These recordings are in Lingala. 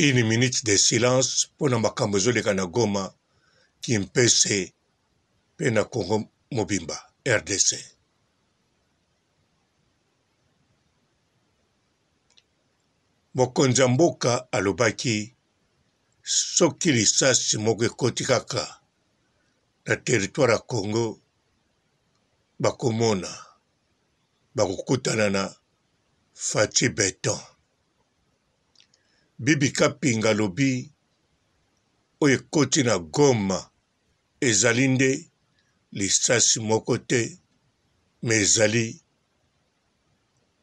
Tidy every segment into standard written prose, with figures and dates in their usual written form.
Une minute de silence mpo na makambo ezoleka na Goma, Kimpese mpe na Congo mobimba, rdc. Mokonzi ya mboka alobaki soki lisasi moko ekoti kaka na territoire ya Congo bakomona bakokutana na Fatshi Beton. Bibi Kapinga alobi oyo ekoti na Goma ezali nde lisasi moko te mais ezali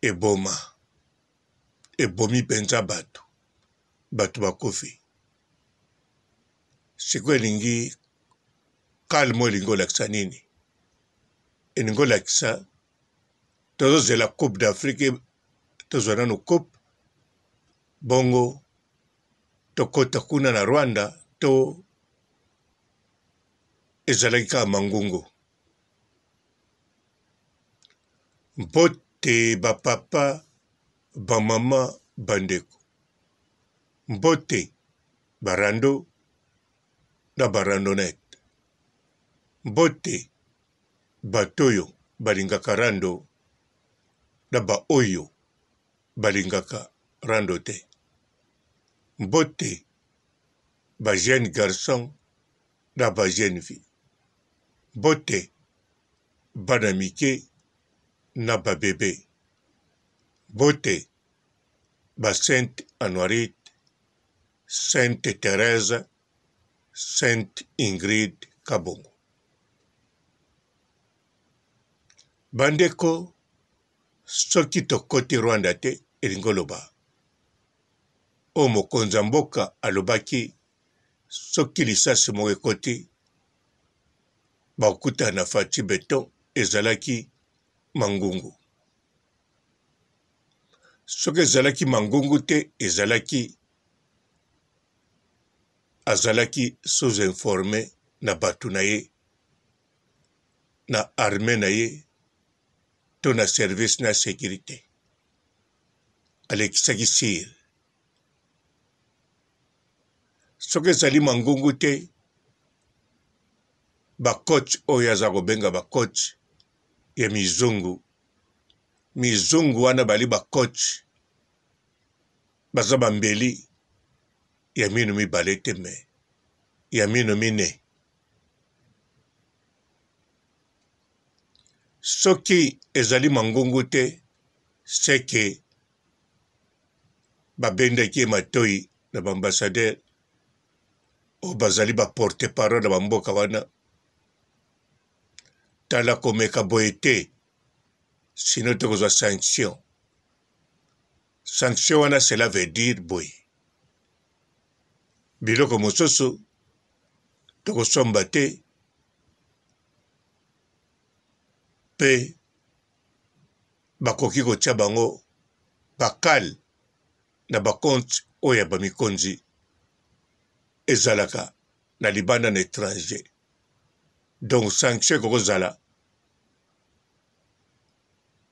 eboma, ebomi mpenza bato, bato bakufi. Sikoyo elingi calme oyo elingi kolakisa nini? Elingi kolakisa tozozela coupe d'Afrique tozwa nanu coupe bongo tokota kuna na Rwanda to ezalaki kaka mangungu. Mbote ba papa, ba mama, ba ndeko. Mbote ba rando na ba randonnette. Mbote bato oyo balingaka rando na ba oyo balingaka rando te. Mbote ba jeunes garçons na ba jeunes filles. Mbote bana mike na ba bebe. Mbote ba Sainte Anuarite, Sainte Therèse, Sainte Ingrid Kabongo. Bandeko, soki tokoti Rwanda te, elingi oloba oyo mokonzi ya mboka alobaki, soki lisasi moko ekoti, bakokutana na Fatshi Beton, ezalaki mangungu. Soki ezalaki mangungu te, ezalaki azalaki sous informe na bato na ye, na armee na ye to na service na securite. Alekisaki sire. Soki ezali mangungu te, ba coach oyo aza kobenga ba coach ya mizungu, mizungu wana bali ba coach baza ba mbeli ya minu mibale te me ya minu mine. Soki ezali mangungu te seke babendaki ye matoyi na ba ambassadeur oyo bazali ba porte parole na ba mboka wana tala komeka boye te sinon tokozwa sanction sanction wana cela veut dire boye biloko mosusu tokosomba te mpe bakoki kotia bango bakale na bakonte oyo ya bamikonzi ezalaka na libanda na etranger donc sanction ekoki kozala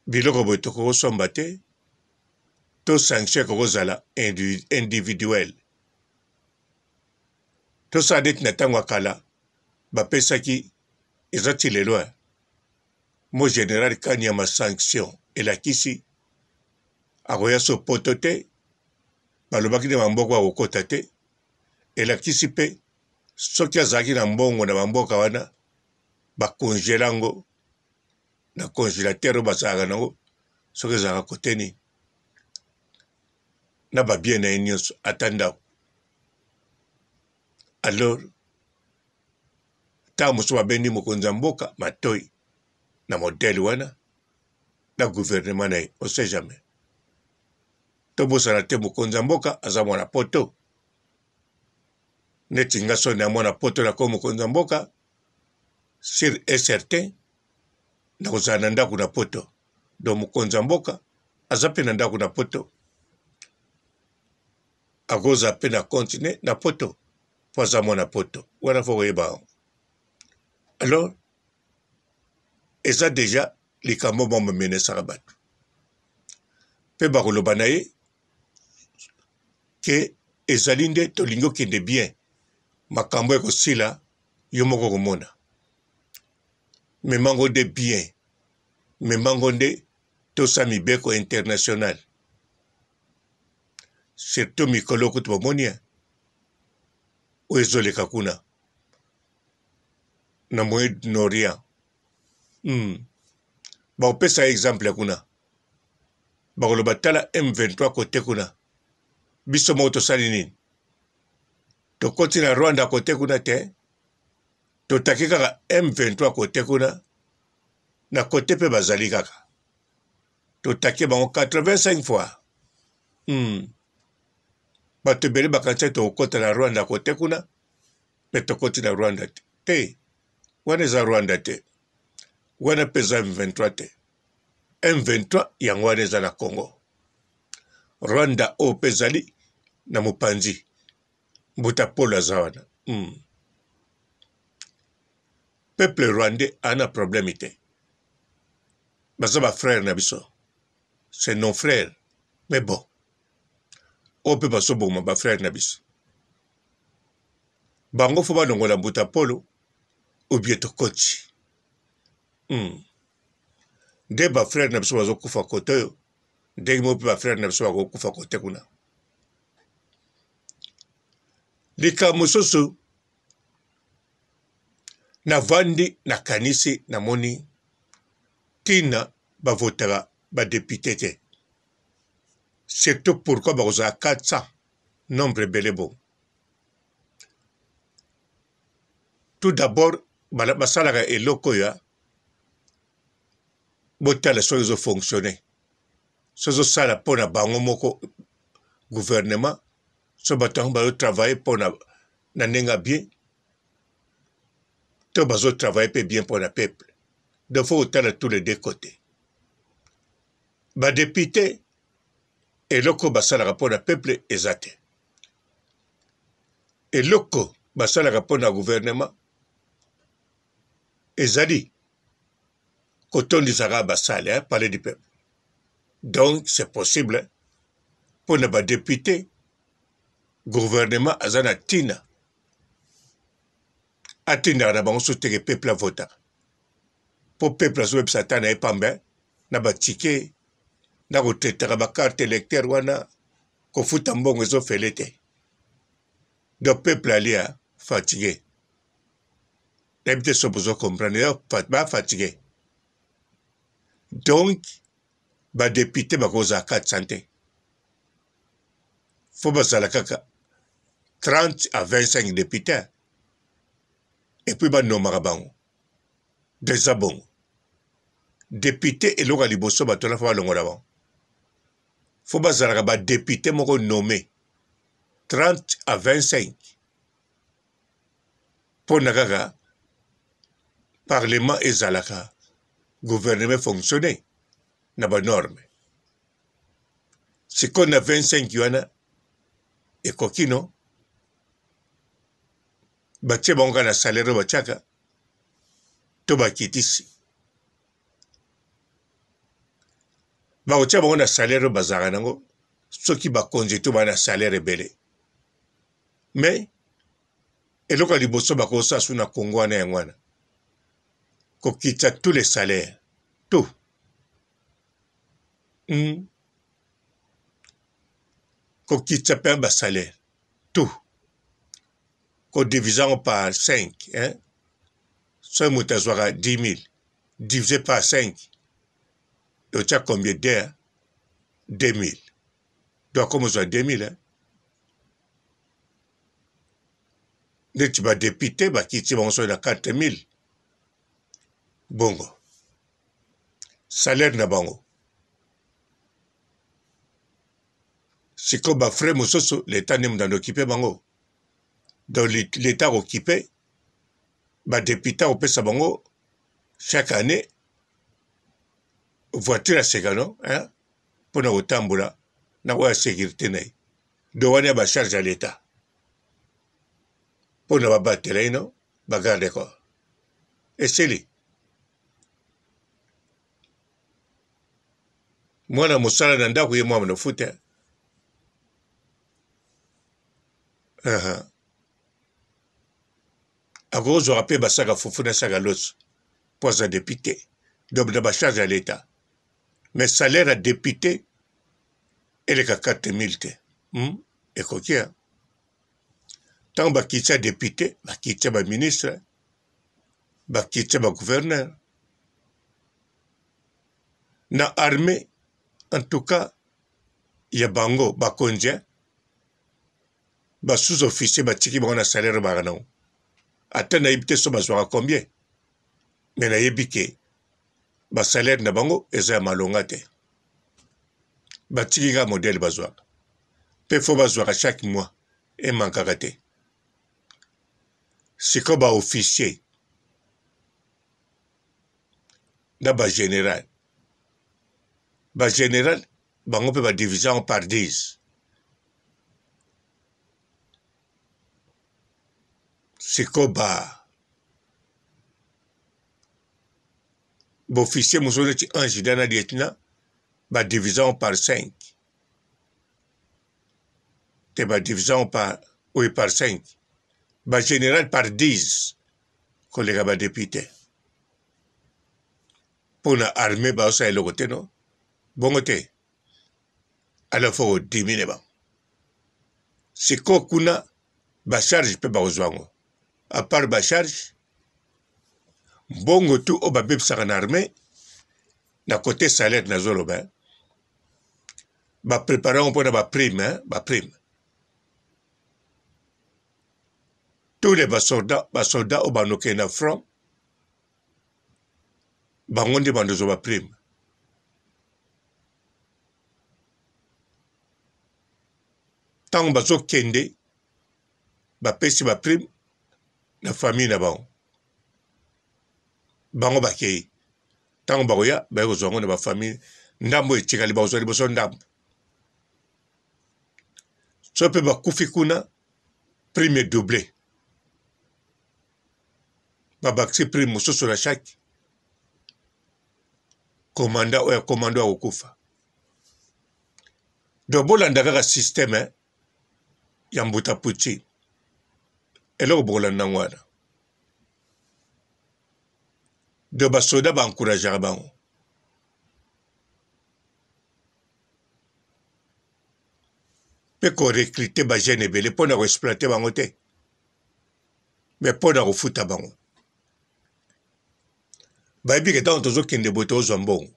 biloko boye tokoki kosomba te to sanction ekoki kozala individuelle tosala neti na ntango ya kala bapesaki eza ti lelo eh. Mo general Kanyama sanction elakisi akoya so poto te balobaki nde bamboka akokota te elakisi mpe soki azalaki na mbongo na bamboka wana bakongela yango na congélateur oyo bazalaka nango soki ezalaka kote nini na babie na ye nyonso ata ndako alors ntango mosusu babendi mokonzi ya mboka matoi na modele wana na gouvernement na ye on sait jamais tobosana te mokonzi ya mboka aza mwana poto neti nga soni ya mwana poto nakomi mokonzi ya mboka sur et certain nakozala na ndako na poto donc mokonzi ya mboka aza mpe na ndako na poto akozala mpe na continent na poto mpo aza mwana poto wana fo koyeba yango alors eza deja likambo moko bamenesaka bato mpe bakoloba na ye ke. Ezali nde tolingi okende bien, makambo ekosila yo moko okomona. Mema ngo nde bien, mema ngo nde tosa mibeko international. Surtout mikolo kutu bomoni hein, oyo ezoleka kuna na Moyen Orient. Bakopesa exemple kuna, bakoloba tala M23 kote kuna, biso moko tosali nini? Tokoti na Rwanda kote kuna te, totaki kaka M23 kote kuna, na kote pe bazali kaka, totaki bango 85 fois. Bato ebele bakanisi tokokota na Rwanda kote kuna, me tokoti na Rwanda te. Te, wana eza Rwanda te, wana mpe eza M23 te. M23 yango wana eza na Congo. Rwanda oyo mpe ezali na mopanzi, Mbuta Polo aza wana. Peuple rwandais ana problème te, baza ba frères na biso, c'est nos frères, mais bon, oyo mpe bazoboma ba frères na biso, bango fo balongola Mbuta Polo ou bien tokoti. Nde ba frères na biso bazokufa kote oyo, ndenge moko mpe ba frères na biso bakokufa kote kuna. Likambo mosusu, navandi nakanisi, namoni ntina bavotaka ba depute te, surtout pourquoi bakozala 400 nombre ebele bongo. Tout d'abord basalaka eloko oyo botala soki ezo fonctionner, soki ezosala mpo na bango moko gouvernement, soki bato yango bazo travailler mpo na ndenge ya bien to bazo travailler mpe bien mpo na peuple. Donc faut kotala tous les deux côtés. Ba depute eloko basalaka mpo na peuple eza te, eloko basalaka mpo na gouvernement ezali kotondisa kaka basale, hein, palais du peuple. Donc c'est possible mpo na ba depute, gouvernement aza na ntina atindaka na bango soki teke peuple avotaka, mpo peuple azobebisa ata na ye pamba na batike na kotetaka ba carte électeur wana, kofuta mbongo ezofele te. Donc peuple alia fatigue, nayebi te soki bozo comprendre, ba fatigue. Donc ba depute bakozala 400 te, fo bazala kaka 30 à 25 depute, et puis banomaka bango deja bongo. Depute eloko ya liboso bato wana fo balongola bango, fo bazalaka ba depute moko nomme 30 à 25 mpo na kaka parlement ezalaka gouvernement fonctionne na ba norme. Sikoyo na 25 wana ekoki no batie bango kaka na salaire oyo batiaka to bakitisi, bakotia bango na salaire oyo bazalaka nango soki bakonzi to baa na salaire ebele. Mais eloko ya liboso bakosala su na Congo wana yango wana kokitisa tous les salaires tout. Kokitisa mpe ba salaire tout, kodivise yango par 5, hein? Soki moto azwaka 10 000 divisé par 5 otya combien? 2 2000. Donc akoma ozwa 2000, hein? Neti ba depute bakiti bango soki na 4000 bongo salaire na bango. Sikoyo ba frais mosusu leta nde moto ando okipe bango, donc leta akokipe ba depute, akopesa bango chaque année voiture ya seka no, hein, mpona kotambola na oyo ya sécurité na ye. Donc wana ya ba charge ya leta mpona babatela ye no ba garde corps esili. Mwana mosala na ndako ye mwana futa. Uh-huh. Akozwaka mpe basaka fufu na saka loso mpo aza depute, donc na bacharge ya leta, mais salaire ya depute eleka 4000 te. Ekoki hein? Ntango bakitisa depute, bakitisa baministre, bakitisa bagouverneur na armée, en tout cas ya bango bakonzi hein? Ba sous officier batiki bango na salaire baka nango, ata nayebi te so bazwaka combien, mais nayebi ke ba salaire na bango eza ya malonga te. Batiki kaka modèle bazwaka, mpe fo bazwaka chaque mois, emankaka te. Sikoyo ba officier na ba general, ba general bango mpe ba divise yango par 10. Sikoyo ba bofficier mosusu neti ange na lieutenant ba divise yango par 5 te, ba divise yango par oyo par 5, ba general par 10 koleka ba depute. Mpo na armée bazosala eloko te, no bongo te, alors faut kodimine bango. Sikoyo kuna bacharge mpe bakozwa yango, apart bacharge, mbongo tu oyo babebisaka na armée na kote salaire, nazoloba baprepare yango mpona baprime, baprime tous les basoldat, basoldat oyo banokende na front, bango nde bandozwa baprime. Ntango bazokende, bapesi baprime na famille na bango, bango bakei, ntango bakoya baye kozwa yango na bafamille, ndambo etikali bakozwa liboso ndambo. So mpe bakufi kuna, prime double, babakisi prime mosusu na chaque komanda oyo komando akokufa. Donc bolanda kaka systeme eh, ya mbuta Poutine, eloko bokolanda yango wana. Donc basoda ba encourageaka bango mpe korecrute bajeune ebele mpo na koexploite bango te, me mpo na kofuta bango. Bayebi ke ntango tozokende boye, tozwa mbongo,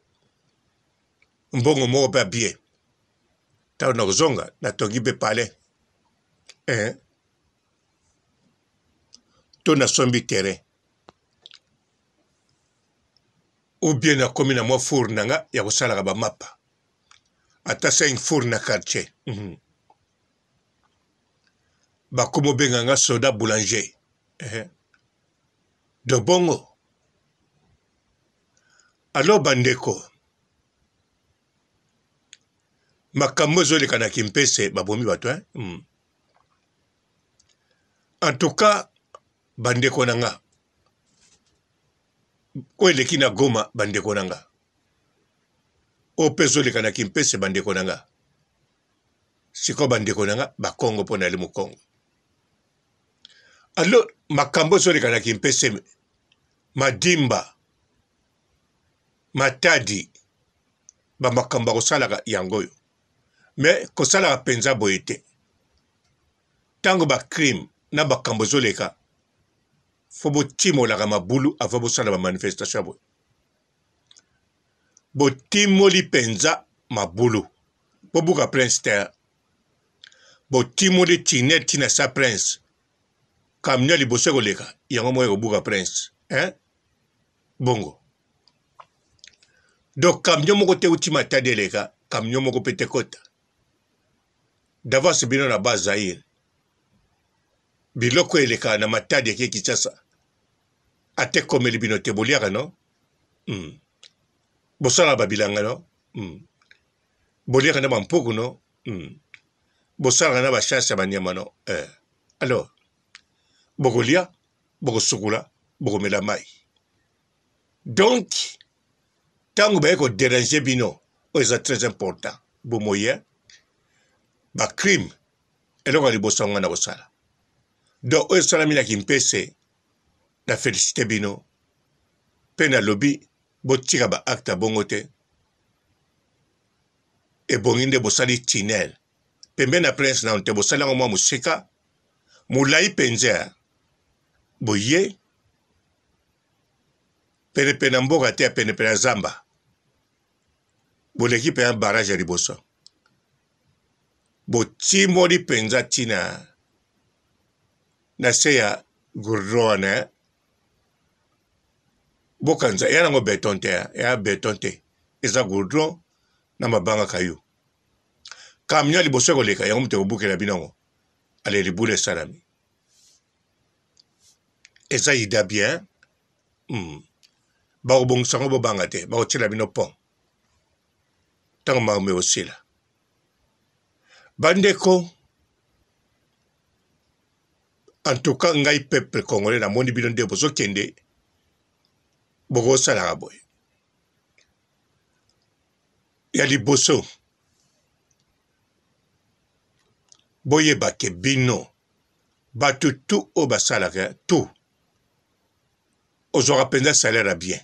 mbongo moko mpe ya bien. Ntango nakozonga, natongi mpe palais, eh? To nasombi terrain, ou bien nakomi na mwa four na nga ya kosalaka bamapa, ata 5 four na quartier. Bakomi obenga nga soda boulanger, eh? De bongo alors bandeko, makambo ezoleka na Kimpese, babomi bato, eh? En tout cas bandeko na nga, oyo eleki na Goma, bandeko na nga, oyo mpe ezoleka na Kimpese, bandeko na nga, sikoyo bandeko na nga bakongo, mpo nali mokongo, alors makambo ezoleka na Kimpese, Madimba, Matadi, bamakambo akosalaka yango oyo, me kosalaka mpenza boye te. Ntango bacrime na makambo ezoleka, fo botimolaka mabulu avant bosala bamanifestation ya boye. Botimoli mpenza mabulu, bobuka prince te, botimoli tinel ntina sa prince, camion ya liboso ekoleka yango moko ekobuka prince, hein? Bongo donc camion moko te uti Matadi eleka, camion moko mpe te kota d'avance bino na ba Zaire. Biloko elekaka na Matadi eke Kinshasa, ata ekomeli bino te, boliaka no? Bosalaka babilanga no? Boliaka na bampuku no? Bosalaka na bachasse ya banyama no? Eh. Alors bokolia, bokosukola, bokomela mai. Donc ntango baye koderange bino, oyo eza très important, bomoye bacrime, eloko ya liboso yango na kosala. Donc oyo esalami na Kimpese, na felicite bino mpe nalobi botika ba acte ya bongo te. Ebongi nde bosali tunnel pembeni na prince nano te, bosali yango mwa mosika molai mpenza boye penepene na mboka te, ya penepene ya zamba, boleki mpenza barrage ya liboso, botimoli mpenza ntina na se ya gourdron wana. Bokanisa eya nango beton te, eya beton te, eza gourdron na mabanga kayu. Camion ya liboso ekoleka yango moto ekobukela bino yango, ale libula esalami. Eza ida bien. Bakobongisa yango, bobanga te, bakotiela bino pont ntango makambo ekosila. Bandeko, en tout cas ngai peuple congolais namoni bino nde bozokende, bokosalaka boye. Ya liboso, boyeba ke bino bato tu oyo basalaka tu ozwaka mpenza salaire ya bien,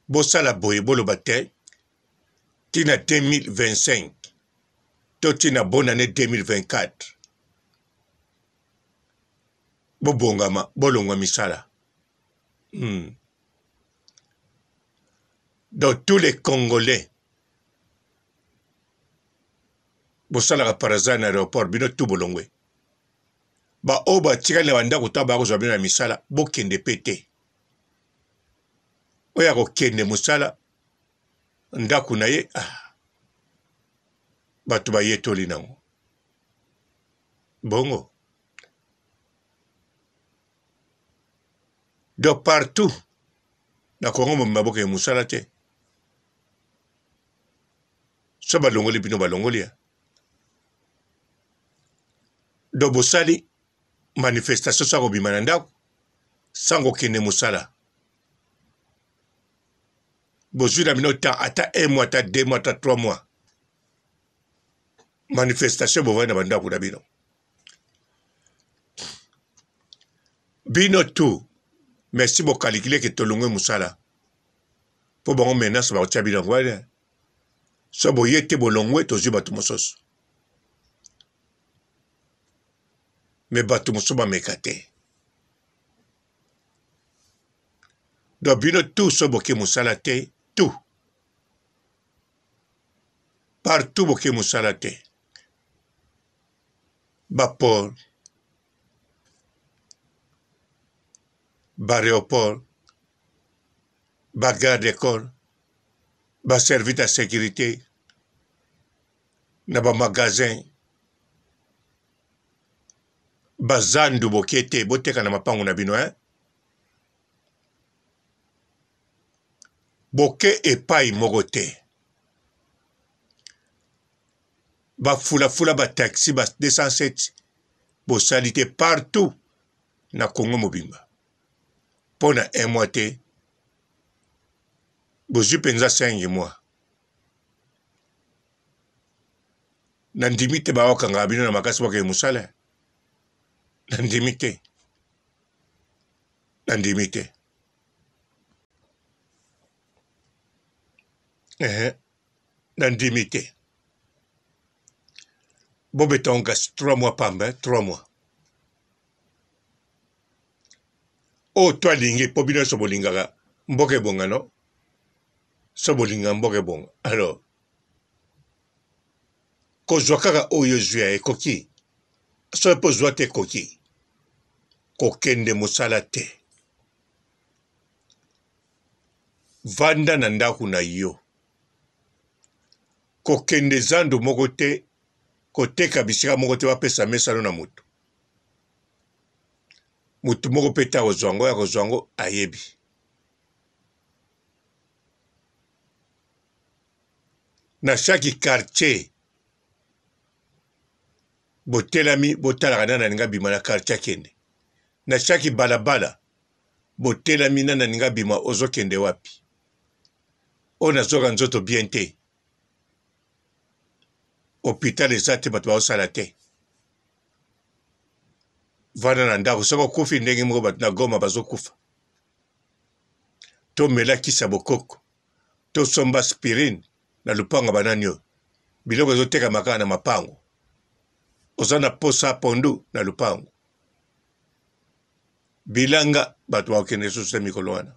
bosala boye, boloba te ntina 2025 to ntina bonne année 2024, bobongama, bolongwa misala. Donc tous les Congolais bosalaka par hasard na aéroport, bino tout bolongwe. Baoyo batikali na bandako ntango bakozwa bino na misala, bokende mpe te. Oyo akokende mosala ndako na ye, bato bayetoli nango bongo. Donc partout na Congo mobimba bokende mosala te, so balongoli bino, balongoli ya. Donc bosali manifestation sa kobima na ndako sans kokende mosala, bozwi na bino temps ata un mois, ata 2 mois, ata 3 mois, manifestation, bovandi na bandako na bino, bino tout. Merci, bokalikile ke tolongwe mosala mpo bango menace bakotia bino yango wana. So boye te, bolongwe, tozwi bato mosusu. Me bato mosusu bameka te. Donc bino tout so boke mosala te, tout partout boke mosala te, baport, baaéroport, bagarde corps, baservice ya sécurité na bamagasin, bazandu, boke te, boteka na mapango na bino, hein? Boke epai moko te, bafulafula, bataxi ba 207 bosali te partout na Congo mobimba mpo na un mois te, bozwi mpenza 5 mois. Nandimi te bakokangaka bino na makasi bakende mosala. Nandimi te, nandimi te. Nandimi te. Bobeta yango kasi 3 mois pamba, 3 mois oyo to alingi, mpo bino nyonso bolingaka mboka ebonga, no? So bolingaka mboka ebonga, alors kozwa kaka oyo ozwi ya ekoki, soki mpo ozwa te ekoki kokende mosala te, vanda na ndako na yo, kokende zando moko te, koteka bisika moko te, bapesa mesano na moto, moto moko mpe te akozwa yango, ya kozwa yango ayebi. Na chaque quartier botelami, botalaka nani alingi abima na quartier akende. Na chaque balabala botelami, nani alingi abima, ozokende wapi? Oyo nazoka nzoto bien te, hôpital eza te, bato bazosala te. Vanda na ndako, soki okufi ndenge moko bato na Goma bazokufa. Tomela kisi ya bokoko, tosomba aspirine na lupango ya banani oyo. Biloko ezotekama kaka na mapango. Oza na posa ya pondu na lupango. Bilanga bato bakokende lisusu te mikolo wana.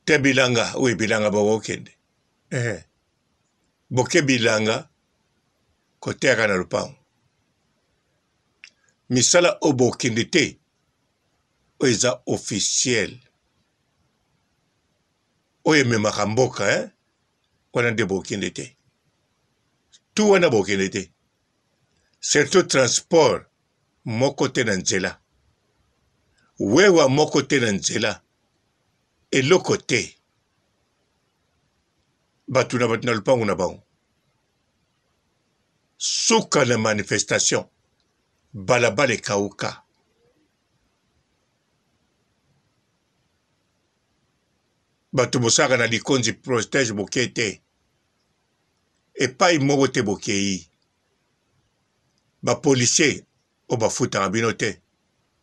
Te bilanga, oui bilanga bakokende. Eh. Boke bilanga koteyaka na lopango. Misala oyo bokende te oyo eza officiel oyo ememaka mboka eh? Wana nde bokende te, tu wana bokende te, surtout transport moko te na nzela, wewa moko te na nzela, eloko te, bato na bato na lopango na bango. Suka na manifestation, balabala ekauka. Bato bosalaka na likonzi protege boke te, epai moko te bokei. Ba policiers oyo bafutaka bino te,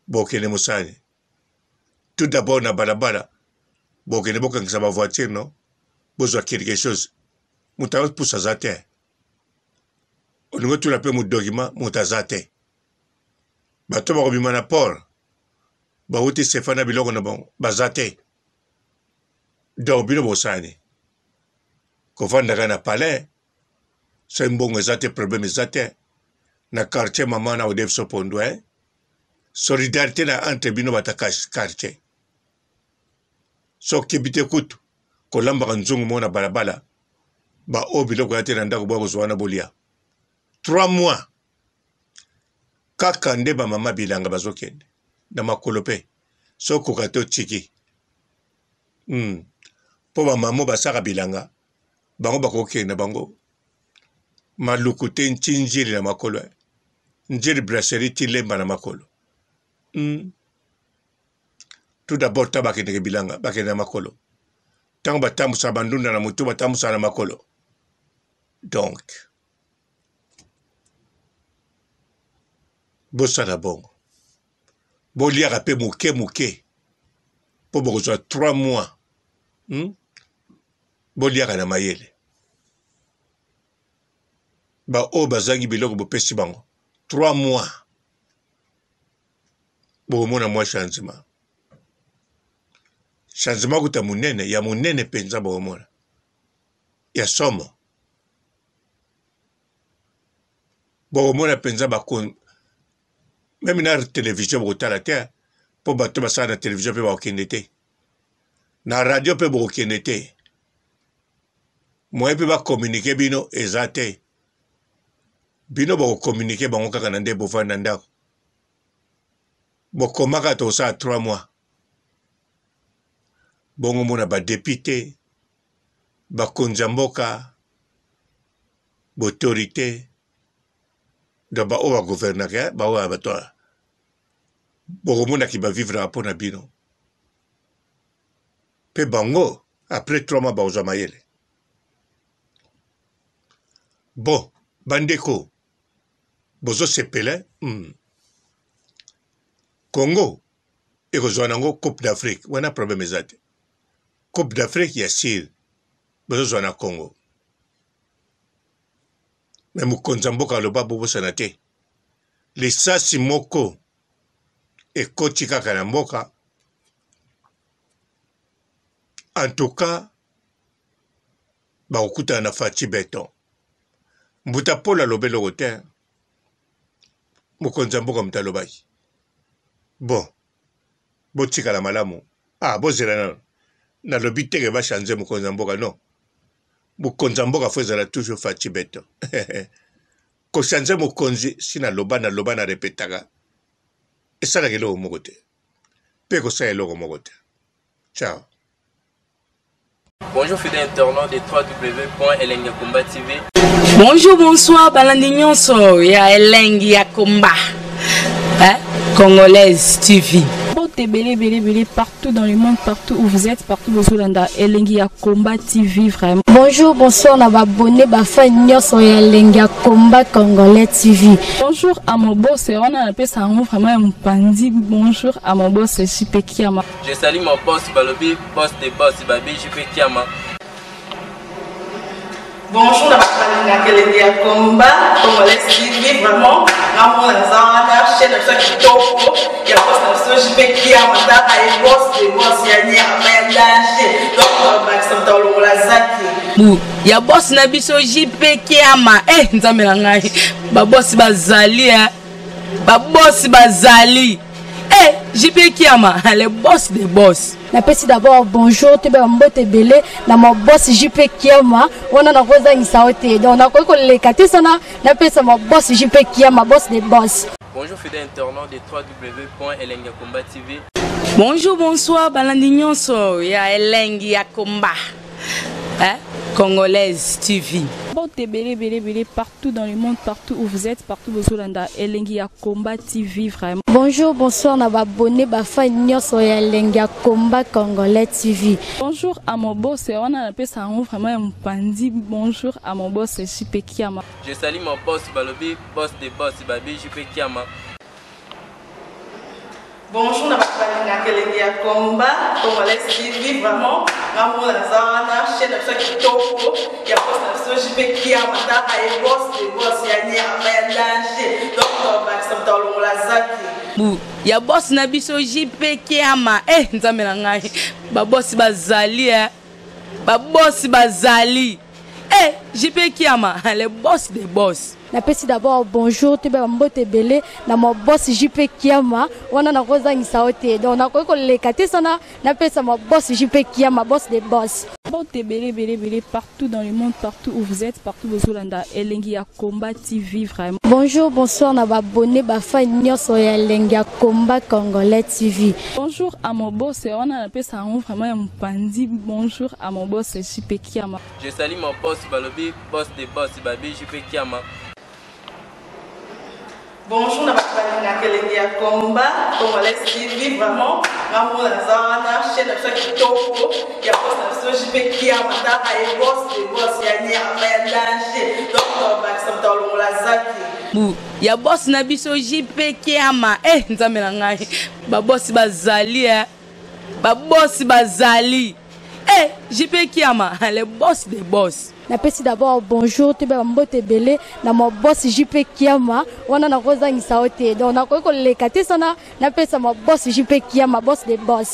bokende mosala nini? Tout d'abord na balabala bokende bokangisa ba voiture no bozwa quelque chose, moto azopusa aza te, olingi otuna mpe modokima moto aza te. Bato bakobima na port bawuti sefa na biloko na bango baza te. Donc bino bosala nini? Kovandaka na palais soki mbongo eza te, problème eza te na quartier mama na odefiso pondu eh? Solidarité na entre bino bata quartier. Soki okebi te kutu kolambaka nzungu moko na balabala, ba oyo biloko ya te na ndako boya kozwa wana bolia 3 mois kaka nde ba mama bilanga bazokende na makolo pe soki okoka te otiki mpo ba mama basaka bilanga bango bakokende na bango maluku te nti njili na makolo eh. Njili brasserie ti lemba na makolo Tout d'abord ta bakendeke bilanga bakende na makolo ntango batambusaka bandunda na motu batambusaka na makolo donc bosala bongo boliaka mpe moke moke mpo bokozwa 3 mois Boliaka na mayele. Ba oyo bazangi biloko bopesi bango 3 mois bokomona mwa changement. Changement kuta monene ya monene mpenza bokomona ya somo. Bokomona mpenza ba meme na television bokotala te mpo bato basala na television mpe bakokende te. Na radio mpe bokokende te. Moyen mpe ba communiquer bino eza te. Bino boko communiquer bango kaka na nde bovandi na ndako. Bokomaka tokosala 3 mois. Bongo mona ba depute, bakonzi ya mboka, ba autorite, donc ba oyo ba gouvernaka, ba oyo ya bato bokomona ki ba vivraka mpo na bino. Mpe bango après 3 mois bakozwa mayele. Bon, bandeko bozosepela Congo ekozwa nango Coupe d'Afrique, wana problème eza te. Coupe d'Afrique ya sire bozozwa na Congo. Me mokonzi ya mboka aloba bobosana te, lisasi moko ekoti kaka na mboka. En tout cas bakokutana na Fatshi Beton. Mbuta Paul aloba eloko te, mokonzi ya mboka moto alobaki. Bon, botikala malamu. Ah, bozela nano. Nalobi te ke ba changer mokonzi ya mboka, non. Mokonzi ya mboka fo ezala toujours Fatshi Beton. Ko changer mokonzi, si naloba, naloba, na repetaka, esalaka eloko moko te. Pe ekosala eloko moko te. Ciao. Bonjour fidèles internautes de www.elengiyakomba TV. Bonjour, bonsoir, balandi nyonso ya Elengi ya Komba. Hein? Congolaise TV. Mbote ebele ebele ebele partout dans le monde, partout où vous êtes, partout bozolanda Elengi ya Combat TV vraiment. Bonjour, bonsoir na ba abonné ba fan nyonso ya Elengi ya Combat Congolais TV. Bonjour à mon boss, wana napesa yango vraiment ya mopanzi. Bonjour à mon boss JP Kiama. Je salue mon boss balobi boss de boss babi JP Kiama. Bonjour na bato balingaka elengi ya combat congolais TV vraiment ngamona naza wana chaîne na biso ya kitoko ya boss na biso JP Kiama tala ye boss de boss ya nyama ya danger donc bakisa moto alongola zaki bu ya boss na biso JP Kiama eh nzambe na ngai ba boss bazali eh ba boss bazali eh JP Kiama le boss de boss. Napesi d'abord bonjour toyeba mbote ebele na ma boss JP Kiama wana nakozangisa yo te donc nakoki koleka te sana napesa ma boss JP Kiama boss de boss. Bonjour fidèle internaute de www.elengiyakomba.tv. Bonjour, bonsoir, balandi nyonso ya Elengi ya Combat. Hein? Congolaise TV. Mbote ebele ebele ebele partout dans le monde, partout où vous êtes, partout bozolanda Elengi ya Combat TV vraiment. Bonjour, bonsoir na ba abonné ba fan nyonso ya Elengi ya Combat Congolais TV. Bonjour à mon boss, wana napesa yango vraiment ya mopanzi. Bonjour à mon boss JP Kiama. Je salue mon boss balobi boss de boss babi JP Kiama. Bonjour na bato balingaka elengi ya combat congolais TV vraiment ngamona naza wana chaîne na biso ya kitoko ya boss na biso JP Kiama tala ye boss de boss ya nyama ya danger donc bakisa moto alongola zaki bu ya boss na biso JP Kiama eh nzambe na ngai ba boss bazali eh ba boss bazali eh JP Kiama le boss de boss. Napesi d'abord bonjour toyeba mbote ebele na ma boss JP Kiama wana nakozangisa yo te donc nakoki koleka te sana napesa ma boss JP Kiama boss de boss. Mbote ebele ebele ebele partout dans le monde, partout où vous êtes, partout bozolanda Elengi ya Combat TV vraiment. Bonjour, bonsoir na ba abonné ba fan nyonso ya Elengi ya Combat Congolais TV. Bonjour à mon boss, wana napesa yango vraiment ya mopanzi. Bonjour à mon boss JP Kiama. Je salue mon boss balobi boss de boss babi JP Kiama. Bonjour na bato balingaka elengi ya combat congolais TV vraiment ngamona naza wana chaîne na biso ya kitoko ya boss na biso JP Kiama tala ye boss de boss ya nyama ya danger donc bakisa moto alongola zaki bu ya boss na biso JP Kiama eh nzambe na ngai ba boss bazali eh ba boss bazali eh JP Kiama le boss de boss. Napesi d'abord bonjour toyeba mbote ebele na ma boss JP Kiama wana nakozangisa yo te donc nakoki koleka te sana napesa ma boss JP Kiama boss de boss.